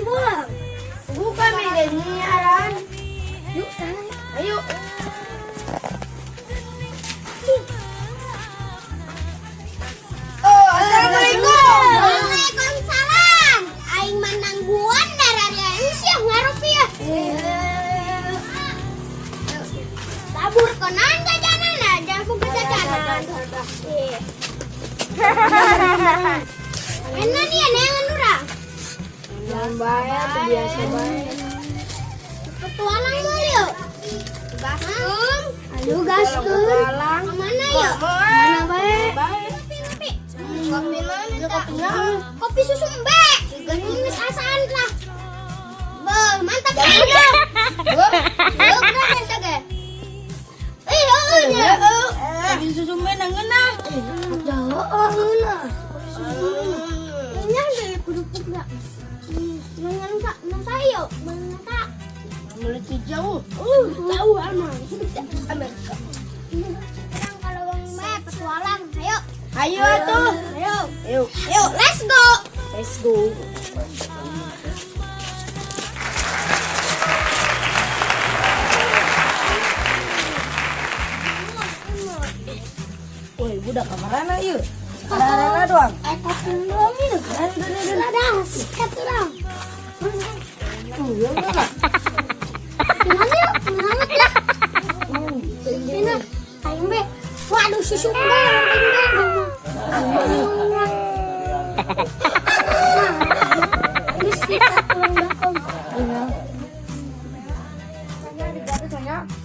Pulang. Bukan kami nyiaran. Yuk, tangan. Ayo. Oh, assalamualaikum. Waalaikumsalam. Aing manangguan darah sia ngarupi ya. Tabur kenan jajanan lah, jangan ke jajanan. Enak nih, neangan urang. Jangan bae tuh, biasa bae. Petualang mau yuk. Gaskeun. Ayo gaskeun. Petualang. Kemana yuk? Mana bae? Bae. Kopi, kopi. Kopi mana kopi naon? Kopi susu embe. Geus asaan lah. Beuh, mantap kan? Beuh. Beuh, keren eta ge. Ih, heueuh nya. Kopi susu menang ngeunah. Jauh, oh, lah. Nya deh kerupuk enggak? Mangan tak, tayo, mangan tak. Meliti jauh. Tahu aman. Amerika. Sekarang kalau wong bae petualang, ayo. Ayo atuh. Ayo. Ayo. Ayo, let's go. Let's go. Woi, budak kamarana ieu? Kamarana doang. Eh, kopi doang ini. Ada, sikat urang. Tuh, ya enggak. Gimana yuk? Gimana ya? Ini, aing be. Waduh, susu embe, aing be. Ini sikat urang bakong.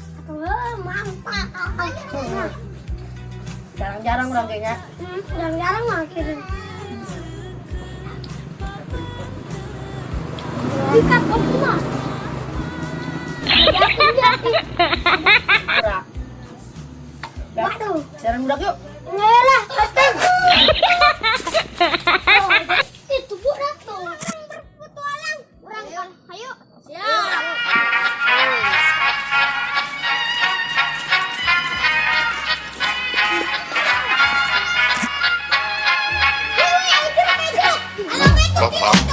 Atau mantap. Jarang-jarang urang kayaknya. Jarang-jarang mah akhirnya. Sikat kopi mah. Budak. Waduh. Siaran budak yuk. Enggak lah, pasti. Itu bu ratu. Berpetualang. Urang kan. Ayo. Siap.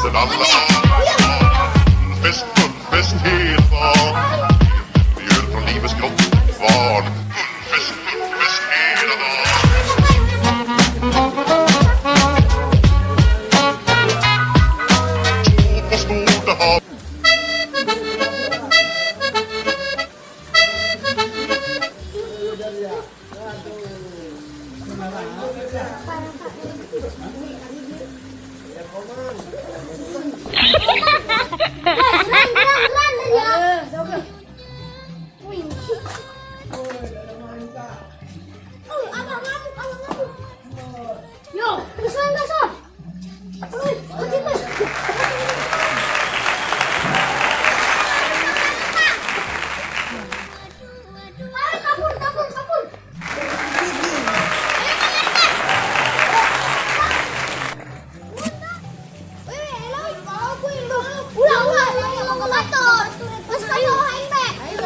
Så hade alla fest, full fest hela dagen. Mjöl från livets grottkvarn. Full fest, full fest hela dagen. Stå på stora hav. Run, run, run, ya. Wih. Oh, abang ngamuk, abang ngamuk. Yo, kesan kesan. Wih, wih, wih. Ayo, kabur, kabur, kabur. Ayo, kamar. Wih, eloy, ulah, ulah, ulah, ke motor. Mas, ayo, ayo, be. Ayo.